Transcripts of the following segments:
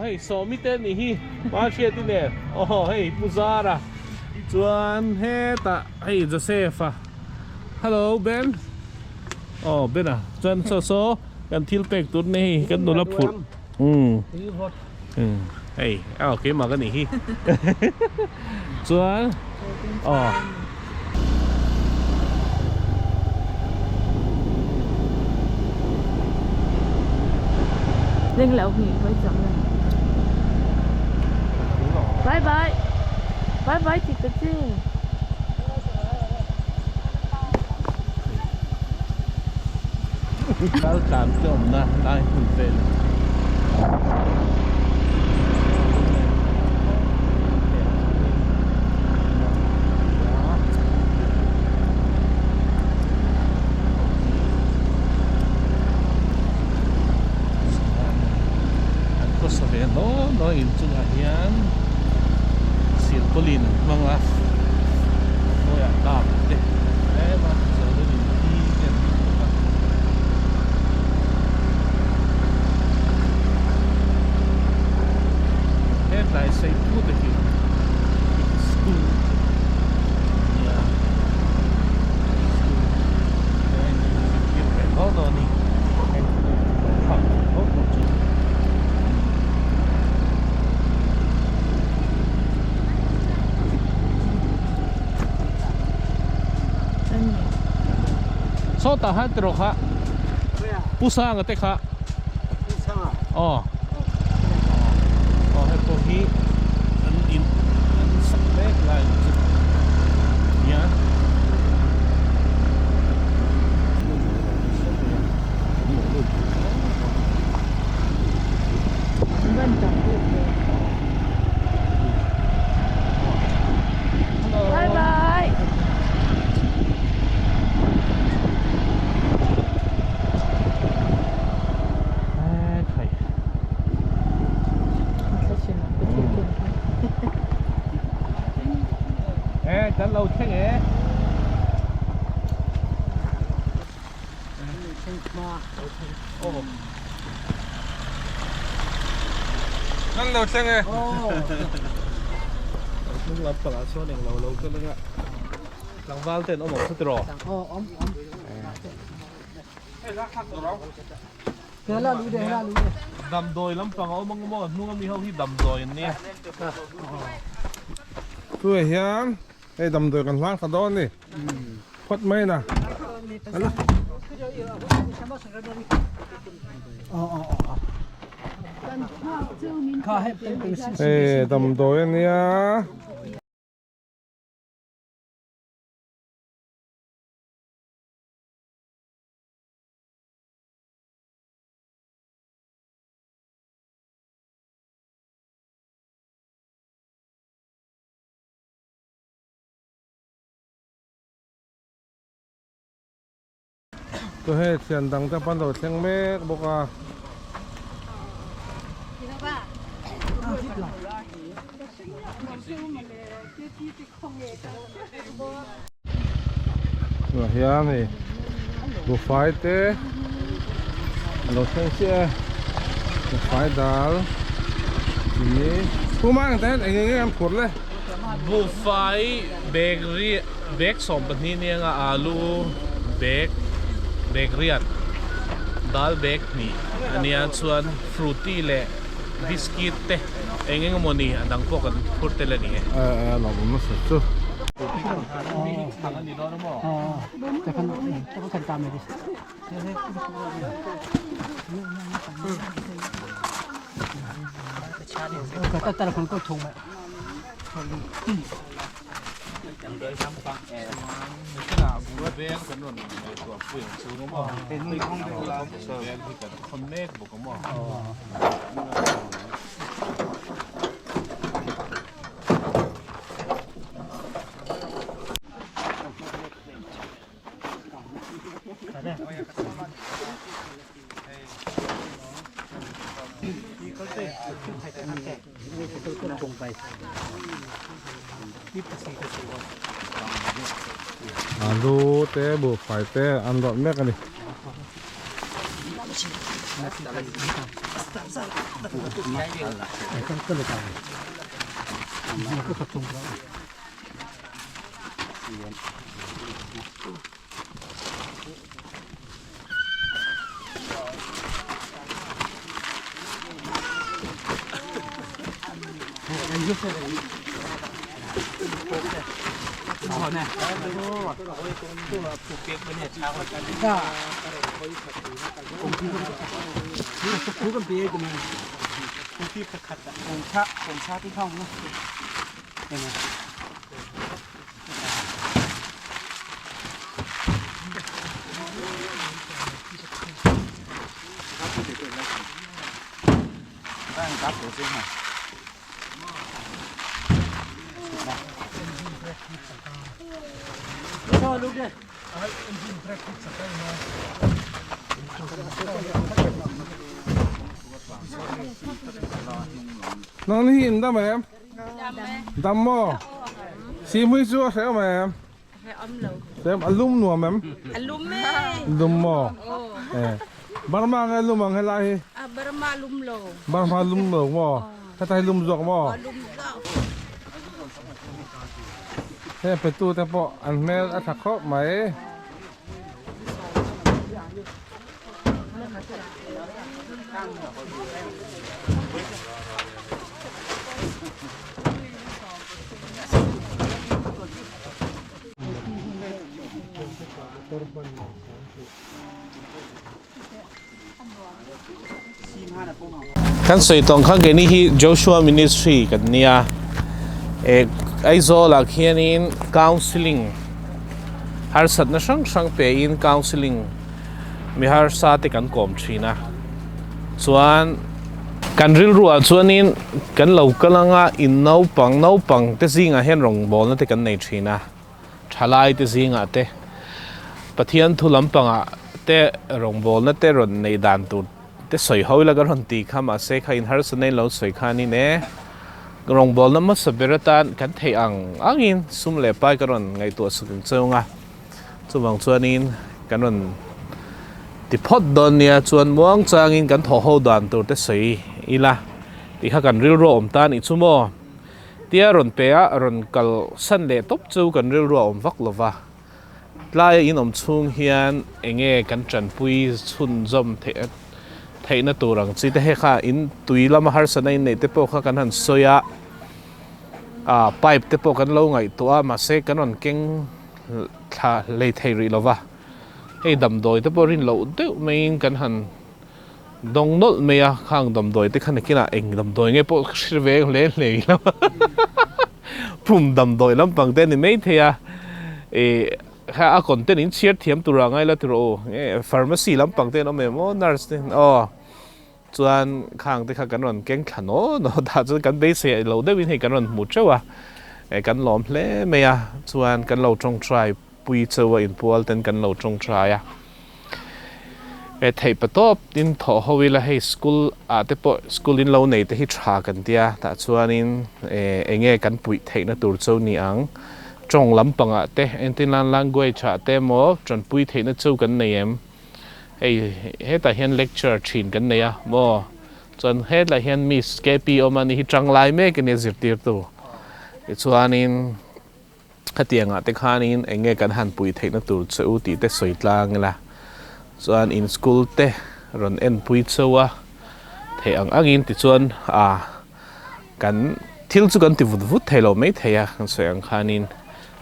hei Sawmi te nih hi Mahriati nen aw hei Pu Zara chuan hetah hei Joseph a hello Ben aw Ben a chuan saw saw kan thil pek tur ni hei kan nula phurh umm hei aw keimah ka nih hi chuan aw. 那个老女会怎么？拜拜，拜拜，几个字？ Kal tlan te awmna lai hmun vel an khawsa ve naw naw in chungah hian silpawlin an hmang a hnuaiah dap te tlem a zawlin in thi te an hmang bawk a. Hetlai Seipu te hi school nia school te a inzirtir ve dawn dawn a ni heng thlak tawh tawh chu. Sawtah khan tiraw kha Pu Sanga te kha aw aw hei pawh hi an in an sak mek lai ang chu nia. Bye bye. E kan lo thleng e. Kan lo thleng e. Hnung lam pangah chuan englo lo kal anga tlangval ten awm ang chu tiraw? Damdawi lampang a awm ang maw? Hnung ami ho hi damdawi an nia. Tunah hian Hei damdawi kan hlang thla dawn a ni. Phawt mai na. Hei damdawi a nia. Chu hei thian dang te pawh an lo thleng mek bawk a. Tunah hian hei buhfai te a lo thleng chiah e buhfai dal chi pu mang te hian eng eng nge an phur le. Buhfai bag ri bag 12 nia alu bag bag riat dal bag hnih ania chuan fruity leh biscuit te eng eng emaw ni a dang pawh kan phur tel a ni e. A a lo awm nasa chu. Alu te buhfai te an rawlh mek a ni. Nang hi in dam em? Dam maw? Sim hi chu a hreh awm em? Hreh a lum nuam em? A lum e. Lum maw? Burma nge lum ang helai hi? Burma lum lo. Burma lum lo maw? Heta hi lum zawk maw? Lum zawk. Heng petu te pawh an hmel a tha khawp mai. Kan sawi tawng kha keini hi Joshua Ministry kan nia eh Aizawl ah khianin counselling harsatna hrang hrang pe in counselling mi harsa te kan kawm thin a chuan kan rilru ah chuanin kan lo kal anga in naupang naupang te zingah hian rawngbawlna te kan nei thin a. Thalai te zingah te, Pathian thu lampangah te rawngbawlna te rawn nei dan tur te sawi ho ila ka rawn ti kha mahse kha in harsa nei lo sawi kha ni ne. Rawngbawlna hmasa ber atan kan theih ang angin sum leh pai ka rawn ngaihtuah suk ang cheu nga. Chuvang chuanin kan rawn ti phawt dawn nia chuan muang changin kan thawh ho dan tur te sawi ila tih kha kan rilru a awm ta anih chu maw. Tia rawn pe a, rawn kal san leh tawp chu kan rilru a awm vak lo va. Tlaia in awm chhung hian enge kan tanpui chhunzawm theih theihna tur ang chi te he kha in tui lama harsatna in neih te pawh kha kan han sawi a, ah pipe te pawh kan lo ngaihtuah a mahse kan rawn keng thla hlei thei rih lo va. Hei damdawi te pawh rin loh deuh maiin kan han Dawng nawlh mai a, khang damdawi te kha nakinah eng damdawi nge pawh ka hre ve hle hle ilo pum damdawi lampang te a ni mai thei a, ih kha a content in chhiar thiam tur ah ngai la ti rawh u, nge pharmacy lampang te an awm em aw nurse te aw chuan khang te kha kan rawn keng thla naw naw tah chuan kan beisei lo deuhin hei kan rawn hmu teuh a, kan lawm hle mai a, chuan kan lo tawngtai pui chauh a inpual ten kan lo tawngtai a. He theih pa tawp tin thawh ho ila hei school ah te pawh school in lo nei te hi tha kan tia tah chuanin eh eng nge kan puih theihna tur chu ni ang tawng lampangah te entirnan language ah te emaw tanpui theihna chu kan nei em hei hetah hian lecture thin kan nei a maw chuan hetlai hian miss KP awm a ni hi tanglai mek a nia zirtirtu tichuanin. Khatiangah te khanin eng nge kan han pui theihna tur che u tih te sawi tlang ila, chuan in school te rawn enpui cheu a, theih ang angin tichuan a kan thil chu kan ti vut vut thei lo mai thei a kan sawi ang khanin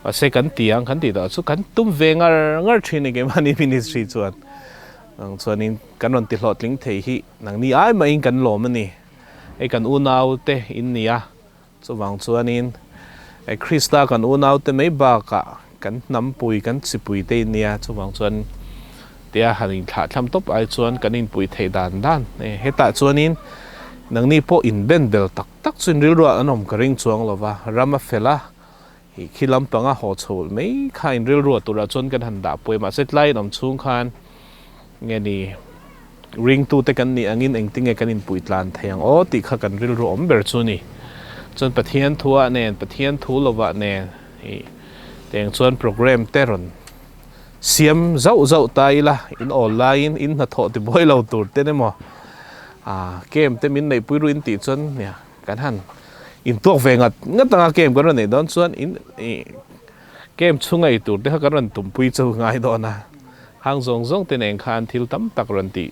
mahse kan ti ang kan tih tawh chu kan tum ve ngar ngar thin eng emaw ni ministry chuan ang chuanin kan rawn ti hlawhtling thei hi nangni ai mahin kan lawm a ni hei kan unau te in ni a. Chuvang chuanin Krista kan unaute mai bakah kan hnampui, kan chipuite in nia, chuvang chuan tia han inthlah thlam tawp ai chuan kan inpui theih dan dan e. Hetah chuanin nangni pawh inben bel tak tak chu inrilruah an awm ka ring chuang lo va, ram a fel a, ih khi lampanga haw chho mai kha inrilruah turah chuan kan han dah pawih a, mahse tlai in awm chhung khan nge ni ringtute kan nih angin engtinge kan inpui tlan thei ang aw tih kha kan rilru awm ber chu a ni. Chuan Pathian thuah nen, Pathian thu lovah nen ih teng chuan program te rawn siam zauh zauh ta ila, in awl laiin in hnathawh ti buai lo tur ten emaw Ah game te min neihpui ruih in tih chuan nia kan han intuak ve ngat ngat anga game kan rawn neih dawn chuan in ih game chhunga ei tur te kha kan rawn tumpui chu ngai dawn a hang zawng zawng te nen khan thil tam tak rawn tih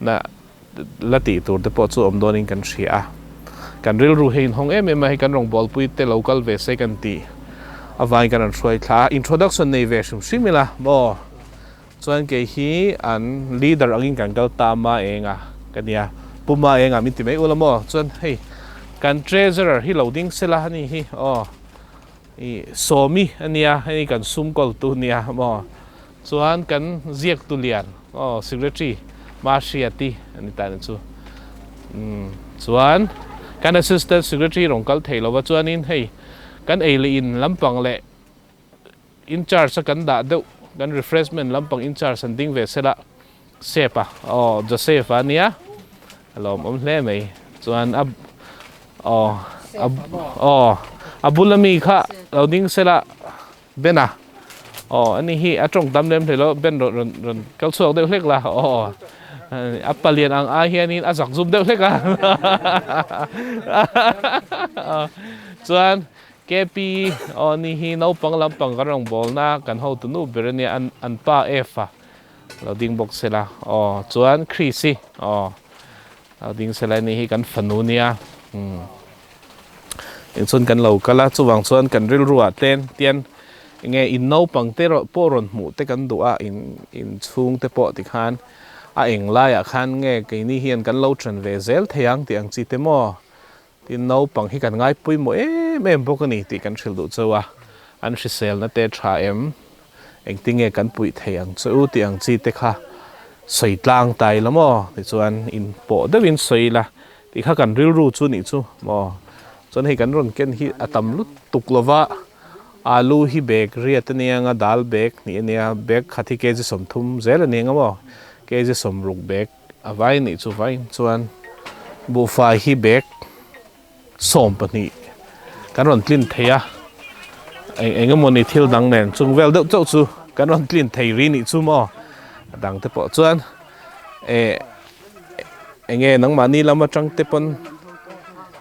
na la tih tur te pawh chu awm dawnin kan hria a kan rilru hi inhawng em em a hei kan rawngbawlpui te lo kal ve se kan tih avangin kan rawn hruai thla a introduction nei ve hrim hrim ila maw. Chuan kei hi an leader angin kan kal ta ma eng a ka nia, Pu Ma eng ah min ti mai ula maw? Chuan hei kan treasurer hi lo ding sela a ni hi aw i Sawmi a nia hei kan sum kawl tu nia maw? Chuan kan ziak tu lian aw secretary Ma Hriati a ni ta ni chu umm chuan kan assistant secretary rawn kal thei lova chuanin hei kan ei leh in lampang leh In charge a kan dah deuh kan refreshment lampang in charge an ding ve sela Sep a aw Joseph a nia a lawmawm hle mai chuan a aw a aw a bula mi kha lo ding sela Ben a aw ani hi a tawng tam lem hlei lo Ben rawn rawn rawn kal chhuak deuh hlek la aw a palian ang ai hianin a zak zum deuh hlek a chuan KP, Aw ni hi naupang lampang kan rawn bawlna kan hotu nu ber ania an an pa F a lo ding bawk sela aw chuan Chris hi aw lo ding sela ni hi kan fanu nia umm engchuan kan lo kal a chuvang chuan kan rilru ah tlem tian enge in naupang te erawh pawh rawn hmuh te kan duh a in in chhung te pawh tikhan a eng laiah khan nge keini hian kan lo ṭan ve zel thei ang tih ang chi te maw. Tin, naupang hi kan ngai pawimawh em em bawk a ni tih kan hrilh duh chauh a, an hriselna te tha em, engtinge kan puih thei ang che u tih ang chi te kha sawi tlang ta ila maw tichuan in pawh deuhin sawi ila tih kha kan rilru chu nih chu maw. Chuan hei kan rawn ken hi a tam lutuk lova, alu hi bag riat a nia nga dal bag hnih a nia, bag khat hi kg 30 zel a nia nga maw, kg 60 bag. A vai nih chu vai chuan buhfai hi bag 12 kan rawn tlin thei a, eng eng emawni thil dang nen chung vel deuh chauh chu kan rawn tlin thei ri nih chu maw a dang te pawh chuan eh eng nge nangmahni lam atang te pawn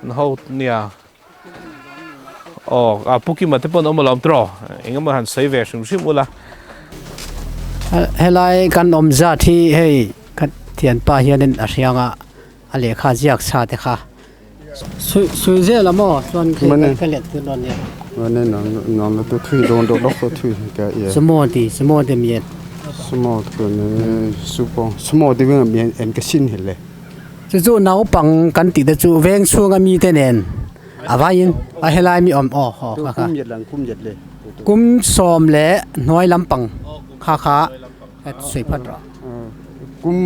an ho nia aw a pu Kima te pawn awm alawm tiraw eng emaw han sawi ve hrim hrim ula. Helai kan awm zat hi hei ka thianpa hianin a hriang a a lehkha ziak sa te kha sui zel a maw chuan ka let tir dawn nia. Sumo ti sumo te mian. Sumo te mian en ka sin hi le. Chu chu naupang kan tih te chu veng chhunga mite nen a vaiin a helai mi awm aw haw kha kha kum sawm leh hnuai lampang kha kha sawi phat rawh kum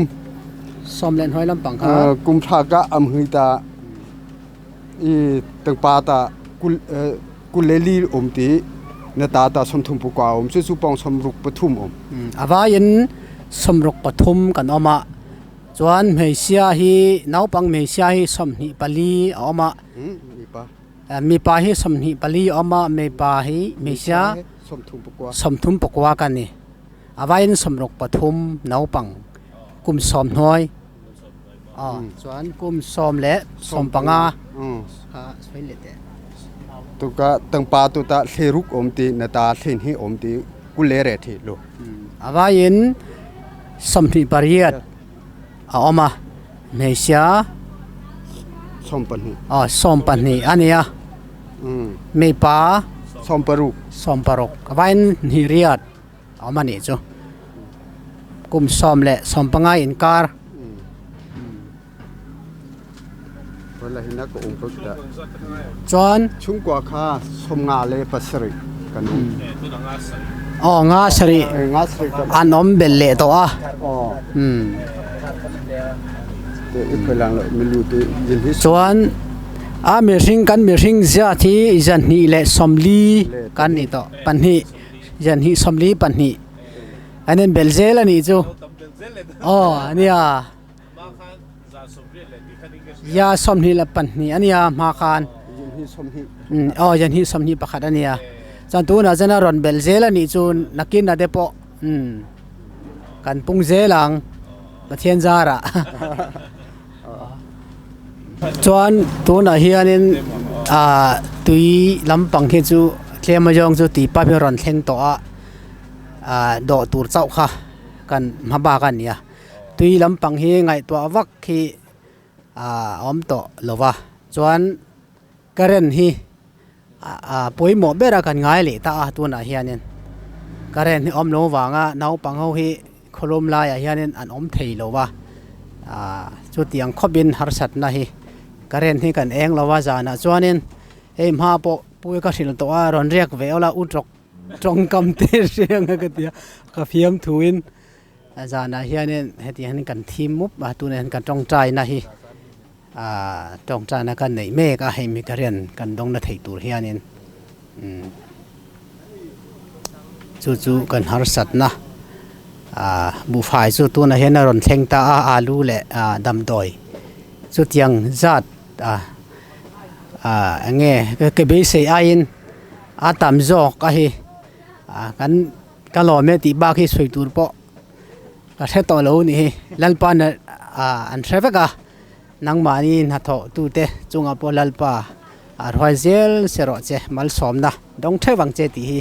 sawm leh hnuai lampang kha kum tha ka am hui ta i tangpa ta kul kul le li om ti na ta ta 30 pu kwa om chu chu pong 63 om a vaiin 63 kan awm a. Chuan hmeichhia hi naupang hmeichhia hi 24 a awm a, mipa hi 24 a awm a, mipa hi hmeichhia 34 ka ni. A vaiin 63 naupang kum sawm hnuai aw chuan kum sawm leh sawm panga kha sawi leh teh. Tuka tangpa tuta thleruk awm ti na ta thlen hi awm ti kule re thi lu. A vaiin 28 a awm a, hmeichhia 12 aw 12 a ni a, mipa 16 16 a vaiin hnih riat a awm a nih chu, kum sawm leh sawm panga inkar. Chuan chhungkua kha 57 kan awm. Aw nga sarih an awm belh leh tawh a. Chuan a mihring kan mihring ziat hi 240 kan ni tawh pahnih 242 an inbelh zel a nih chu. Aw ania. Ya 22 a nia hma khan aw 221 a nia chuan tunah chuan a rawn belh zel a nih chu nakin a te pawh kan pung zel ang Pathian zarah. Chuan tunah hianin ah tui lampang hi chu tlem azawng chu tui pipe hi a rawn thleng tawh a ah dawh tur chauh kha kan hma bak a ni a tui lampang hi ngaihtuah vak hi ah a awm tawh lo va chuan current hi ah pawimawh ber a kan ngai leh ta a tunah hianin current hi awm lo vanga naupang ho hi khawlum laiah hianin an awm thei lo va ah chutiang khawpin harsatna hi current hi kan eng lo va zanah chuanin hei hma pawh pui ka hrilh tawh a rawn riak ve awla u tawk tawngkam te hriang a ka ti a ka fiam thuin zanah hianin hetiang hian kan thim mup a tunah hian kan tawngtai na hi ah tawngtai na kan neih mek a hei mi current kan dawng na theih tur hianin umm chu chu kan harsatna ah buhfai chu tunah hian a rawn thleng ta a alu leh ah damdawi chutiang zat ah ah eng nge ka beisei aiin a tam zawk a hi ah kan ka lawm e tih bak hi sawi tur pawh ka hre tawh lo a nih hi Lalpa ah an hre vek a nangmahni hnathawh tute chungah pawh Lalpa a ruai zel se rawh che malsawmna dawng theuh ang che tih hi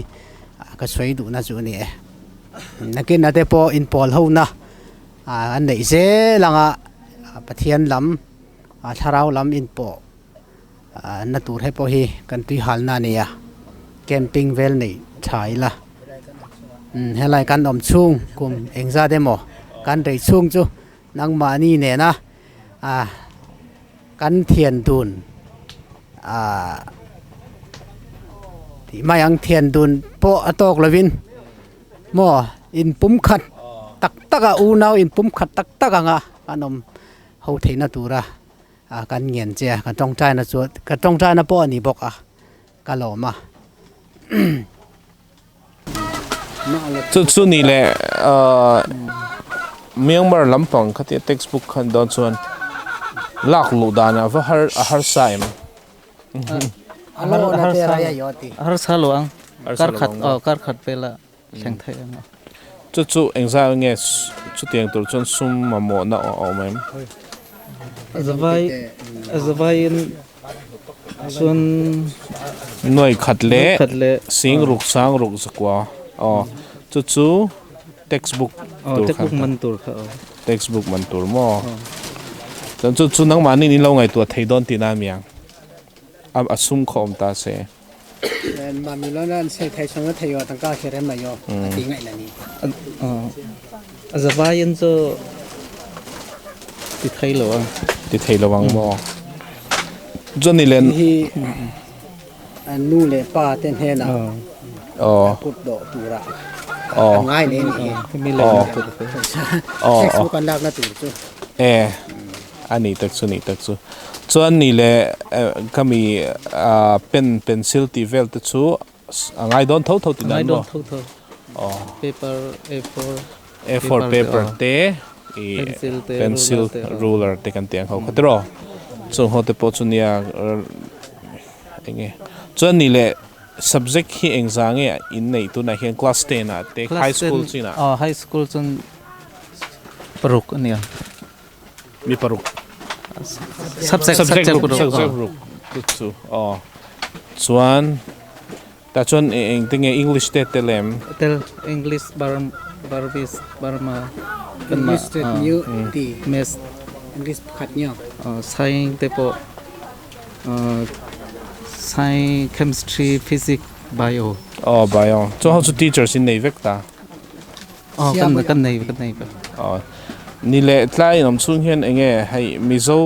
ka sawi duhna chu a ni e nakin ate pawh inpawl ho na ah an neih zel anga Pathian lam ah thlarau lam inpawh na tur he pawh hi kan tui halna a ni a camping vel neih tha ila umm helai kan awm chhung kum engzat emaw kan rei chhung chu nangmahni nena ah kan thian dun ah tih mai ang thian dun pawh a tawk lovin maw inpum khat tak tak a unau inpum khat tak tak anga an awm ho theihna tura ah kan ngen che a ka tawngtaina chu ka tawngtaina pawh a ni bawk a ka lawm a. Chu chu ni leh ahh Myanmar lampang khatia textbook khan dawn chuan lak luh danah va har a harsa em? Harsa lo ang kar khat aw kar khat vela thleng theih ang a. Chu chu engzah nge chutiang tur chuan sum mamawhna a awm em? Zavai zavaiin chuan Nuai khat leh sing ruk sang ruk zakua aw chu chu textbook tur kha textbook man tur kha aw textbook man tur maw chuan chu chu nangmahni in lo ngaihtuah thei dawn tihna a mi ang a a sum kha awm ta se a zavai in chu ti thei lo ang ti thei lo ang maw chuan ni len hi nu leh pa te hnenah aw kut dawh tura aw kan ngai leh a ni hi aw aw textbook an lakna tur chu e a ni tak chu ni tak chu chuan ni leh ka mi ah pen pencil tih vel te chu a ngai dawn tho tho tih ngai dan dawn maw tho tho aw paper A4 A4 paper te ih pencil te pencil ruler te aw ruler te kan tih ang ho kha tiraw chung ho te pawh chu nia eng nge chuan ni leh subject hi eng zah nge in neih tunah hian class ten ah te high class school ten chinah aw high school chuan paruk a nia mi paruk subject subject subject ruk paruk subject aw ruk chu chu aw chuan tah chuan eng te nge english te tel em tel english burmese burma kanmah English te new ti maths English pakhat nio science te pawh science chemistry physics bio aw bio chuan ho chu teachers in nei vek ta aw kan kan nei kan nei vek aw ni leh tlai in awm chhung hian eng nge hei mizo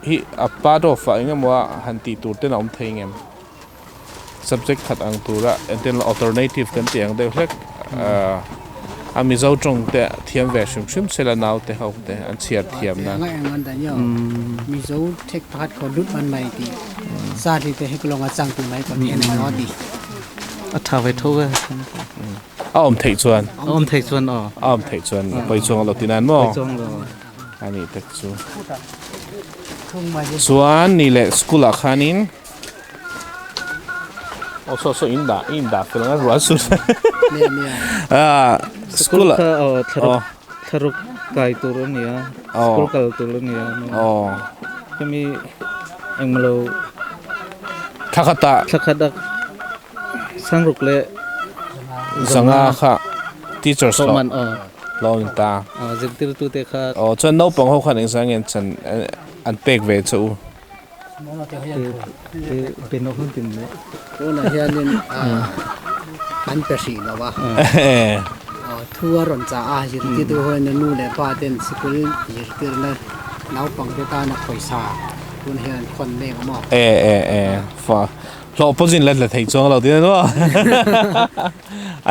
hi a part of ah eng emaw a han tih tur ten a awm thei ngem subject khat ang tura entirna alternative kan tih ang deuh hlek ah a mizo tawng te thiam ve hrim hrim sela naute ho te an chhiar thiam nan mizo thek pakhat khaw lut man mai tih zat hi te heklawng a chang tu mai pawh hian eng ti a tha ve tho e a awm theih chuan a awm theih chuan aw a awm theih chuan pawi chuang lo ti nan maw pawi chuang lo ani tak chu chuan ni leh school ah khanin aw saw saw in dah in dah fel ang a ruah sur ah school kha aw thlaruk thlaruk kai tur a ni a school kal tur a ni a aw. Khami engmalo Thla khata thla khata sangruk le zanga kha teachers lo man aw lo ni ta zirtir tu te kha aw chuan naupang ho khan engzang nge chan an pek ve chu beno hun tin le tuna hianin an pe hri lo wa thu a rawn cha a zirtir tu hian nu leh pa ten sikul zirtir na naupang te tana pawisa tun hian khawn mek a maw e e e fa hlawh pawh zin let la thei chuang lo tin maw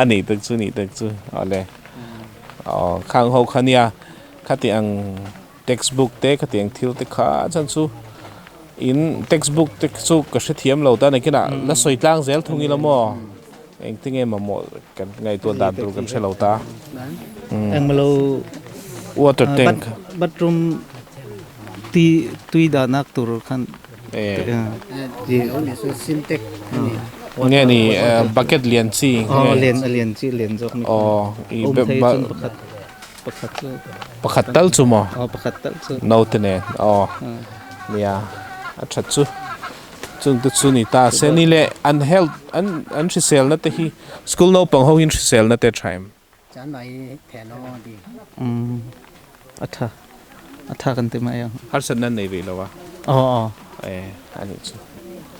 ani tak chu ni tak chu awle aw khang ho kha nia khati ang textbook te khati ang thil te kha chan chu in textbook te chu ka hre thiam lo ta nakinah la sawi tlang zel thung ila maw engtinge mamawh kan ngaihtuah dan tur kan hre lo ta engmalo water tank bathroom ti tui danak tur khan e sintex ani nge ni bucket lian chi aw lian lian chi lian zawk ni aw i awm thei chuan pakhat pakhat chu pakhat tal chu maw aw pakhat tal chu naute nen aw nia a that chu chung te chu ni ta se ni le an health an an hrisel na te hi school naupang ho hin hrisel na te thaim chan mai theno di atha atha kan te mai ang harsat nan nei ve lo wa aw aw e ani chu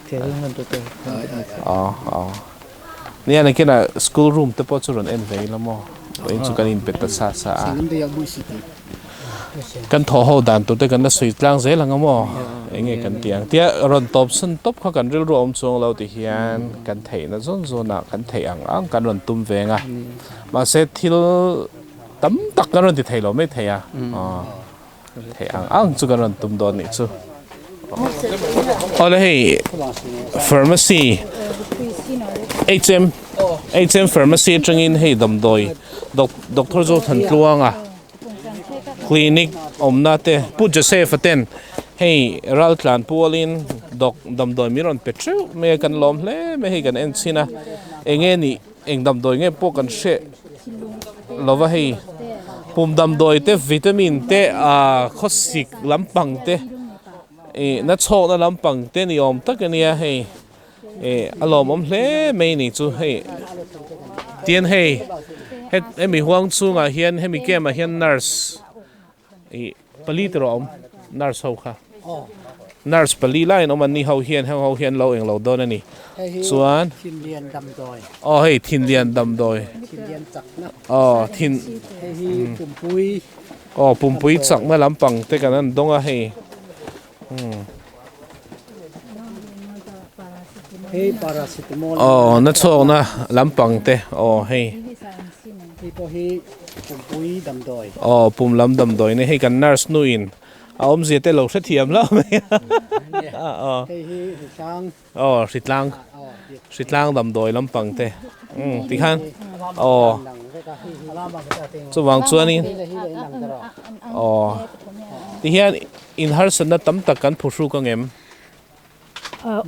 thelo ngan to te aw aw nia nakina school room te pawh chu rawn en ve ila maw in chu kan in pe ta sa sa a singam de ya bu si ti kan thaw ho dan tur te kan la sawi tlang zel ang a maw enge kan ti ang tia rawn tawp san tawp kha kan rilru awm chuang lo ti hian kan theihna zawn zawnah kan theih ang ang kan rawn tum veng a mahse thil tam tak kan rawn ti thei lo mai thei a theih ang ang chu kan rawn tum dawn nih chu awle hei pharmacy HM HM pharmacy atangin hei damdawi doctor zo than tluanga clinic awmna te Pu Joseph a ten hei raltlan pualin dok damdawi mi rawn pe theuh mai a kan lawm hle mai hei kan en chhin a enge ni eng damdawi nge pawh kan hre lova hei pum damdawi te vitamin te khawsik lampang te na chhawkna lampang te ni awm tak ania hei a lawm awm hle mai ni chu hei tian hei hemi huang chungah hian hemi camp ah hian nurse pali te rawh awm nurse ho kha nurse pali laiin awm an ni ho hian heng ho hian lo englo dawn ani chuan thinlian damdawi aw hei thinlian damdawi thinlian chakna aw thin hei hi pumpui aw pumpui chakna lampang te kan an dawng a hei hei paracetamol aw na chhawkna lampang te aw hei hei pawh hi pumpui damdawi aw pum lam damdawi ni hei kan nurse nu in a awmzia te lo hre thiam lo mai aw hei hi hritlang aw hritlang hritlang damdawi lampang te tikhan aw chuwang chuanin aw tihian in harsatna tam tak kan phuhru ka ngem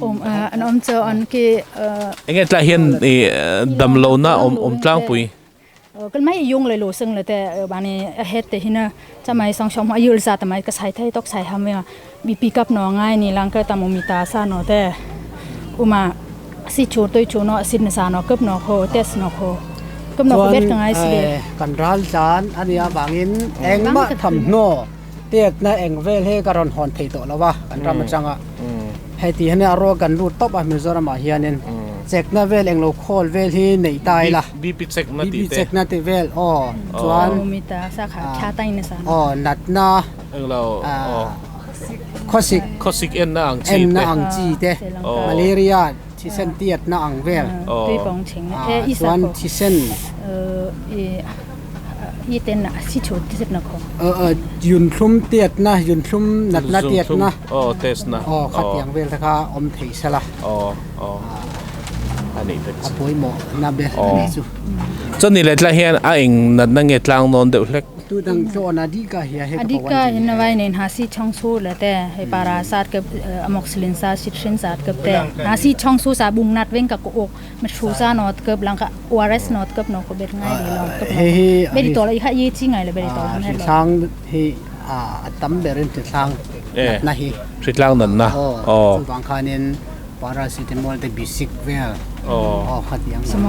om an om cho an ki enge tla hian damlo na om om tlangpui kan mai yung le lo seng le te bani het te hina chamai sang som ayul sa tamai ka sai thai tok sai ham ya bi pick up no ngai ni lang ka tamomita sa no te uma si chu toi chu no sin sa no kap no kho test no kho kap no ko bet ka ngai si le kan ral tlan ania wangin engma thamno tiat na eng vel he karon hon thei to lawa kan ram changa hei ti hane aro kan lut top a Mizoram ah hianin check na vel englo khol vel hi nei tai la BP check na ti BP check na ti vel aw chuan mita sa kha kha tai na sa aw nat na englo aw khosik khosik en na ang chi en na ang chi te malaria thi sen tiat na ang vel tui pong ching e i sa chuan thi sen i ten na si chu ti set na kho yun thlum tiat na yun thlum nat na tiat na aw test na aw khatiang vel kha om thei sala aw aw ani tak apoi mo na be ani chu choni le tla hian a eng nat na nge tlang non deuh hlek tu dang tlo na di ka hi he adika hin wai nen ha si chong su la te he para sat ke amoxicillin sa citrin sat ke te ha si chong su sa bung nat weng ka ko ok ma chu sa not ke blang ka ORS not ke no ko bet ngai di long ke he he be di to la kha ye chi ngai le be di to la sang he A tam berin hritlang natna hi. Hritlang natna. Aw. Chuvang khanin paracetamol te bisik vel aw khatiang vel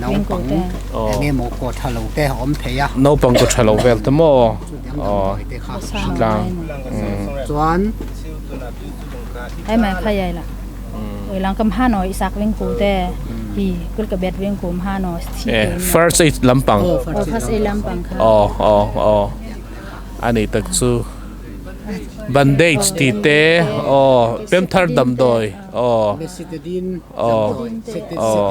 naupang eng emaw kaw tha lo te a awm thei a. Naupang kaw tha lo vel te maw? Chutiang damdawi te kha. Hritlang. Chuan. Ai mai kha yai la. Oi lang kam ha no isak veng ku te hi kul ka bet veng kum ha no thi te. First aid lampang. Oh first aid lampang kha. Oh oh oh ani tak chu bandage ti te oh pemthar damdawi oh oh oh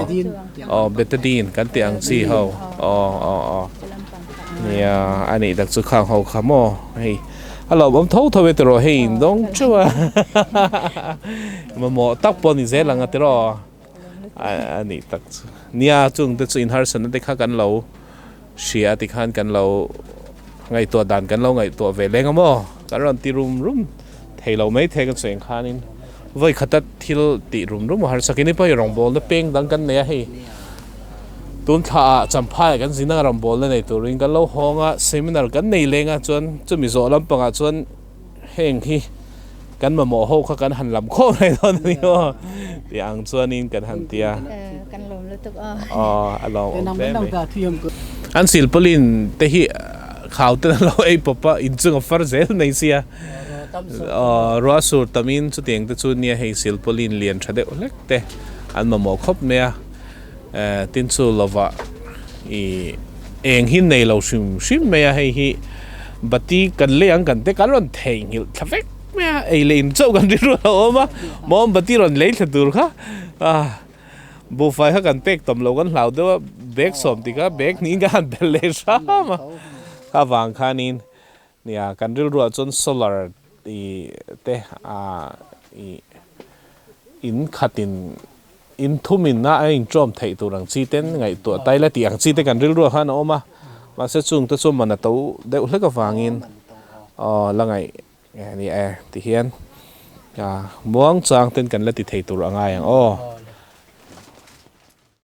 oh betadine kan tih ang chi ho oh oh oh nia ani tak chu khang ho kha maw hei. A lawmawm tho tho e tiraw hei in dawng teuh a mamawh tak pawh a ni zel ang a tiraw a nih tak chu nia chung te chu in harsatna te kha kan lo hria a tikhan kan lo ngaihtuah dan kan lo ngaihtuah ve leng a maw kan rawn ti rum rum thei lo mai thei kan sawi ang khanin vawi khata thil tih rum rum a harsakin ni pawh hei rawngbawlna peng dang kan nei a hei. Tun thla ah Champhai kan zin a rawngbawlna nei turin kan lo hawng a, seminar kan nei leng a chuan chumi zawh lampang ah chuan heng hi kan mamawh ho kha kan han lam khawp mai dawn a ni aw tih ang chuanin kan han ti a. Kan lawm lutuk aw. Aw a lawmawm hle mai. An silpawlin te hi khau ten an lo ei pawp a, inchung a far zel mai sia. Aw ruah sur tamin chutiang te chu nia hei silpawlin lian tha deuh hlek te an mamawh khawp mai a. Tin chu lovah i eng hi nei lo hrim hrim mai a, hei hi bati kan lei ang kan te kan rawn theihnghilh thla vek mai a, ei leh in chauh kan rilru a lo awm a, mawm bati rawn lei thla tur kha buhfai kha kan pek tam lo kan hlau deuh a, bag sawm tih kha bag hnihin kan han belh leh hram a, kha vang khanin nia kan rilruah chuan solar i te i in khatin In thumin a a inṭawm theih tur ang chi ten ngaihtuah tai la tih ang chi te kan rilruah khan a awm a, mahse chung te chu man a to deuh hlek avangin aw la ngaih nge ni e ti hian muang chang ten kan la ti thei tur a ngai ang aw.